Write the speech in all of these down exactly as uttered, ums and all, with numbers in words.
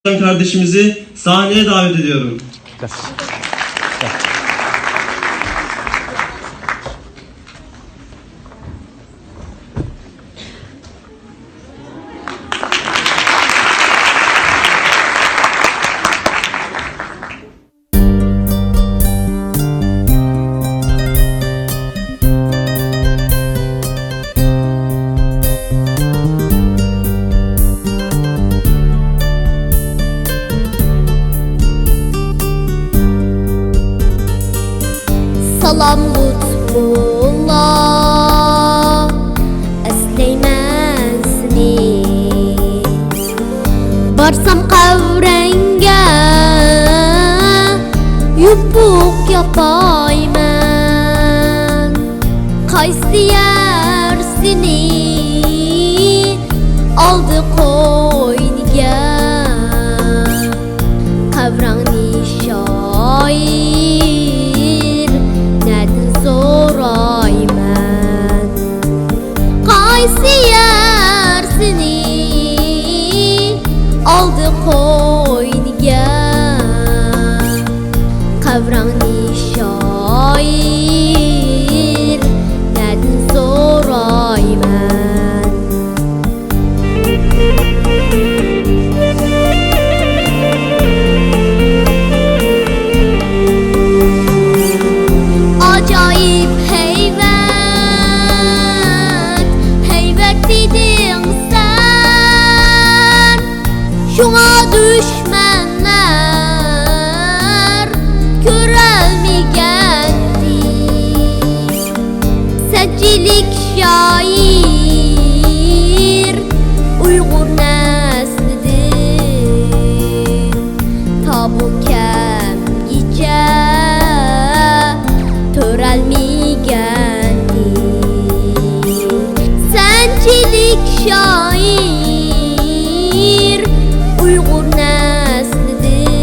kardeşimizi sahneye davet ediyorum. سالام لۇتپۇللا ئەسلەيمەن سېنى. بارسام قەبرەڭگە يوپۇق ياپايمەن. قايسى يەر سېنى ئالدى قوينىگە؟ قەبرەڭنى شائىر نەدىن سورايمەن؟ قايسى يەر سېنى ئالدى قوينىگە؟ قەبرەڭنى شائىر نەدىن سورايمەن؟ ئاجايىپ ھەيۋەت، ھەيۋەت دېدىڭ سەن، شۇڭا دۈشمەنلەر كۆرەلمىگەنتى. سەنچىلىك شائىر ئۇيغۇر نەسلىدىن، تاپۇ كەمگىچە تۆرەلمىگەنتى. سەنچىلىك شائىر ئۇيغۇر نەسلىدىن،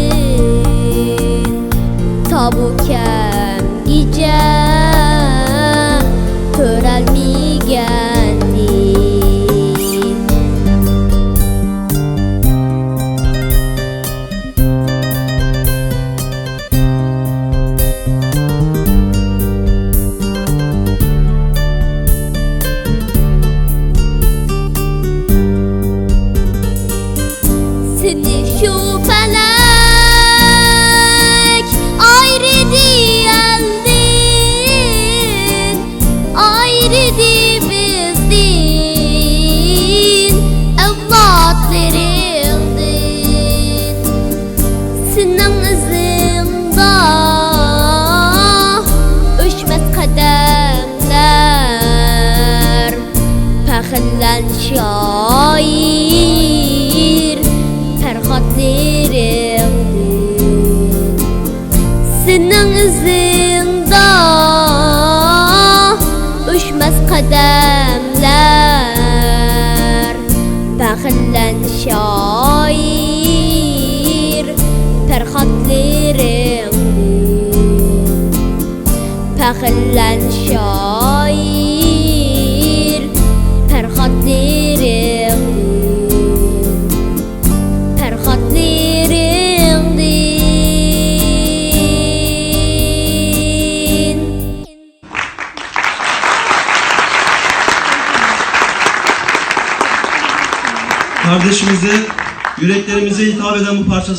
تاپۇ كەمگىچە تۆرەلمىگەنتى. سېنى شۇ پەلەك ئايرىدى ئەلدىن، ئايرىدى بىزدىن ئەۋلادلىرىڭدىن. سېنىڭ ئىزىڭدا ئۆچمەس قەدەملەر، پەخىرلەن شائىر پەرھاتلىرىڭدىن. سېنىڭ ئىزىڭدا ئۆچمەس قەدەملەر، پەخىرلەن شائىر پەرھاتلىرىڭدىن. پەخىرلەن شائىر پەرھاتلىرىڭدىن. Kardeşimize yüreklerimize hitap eden bu parçası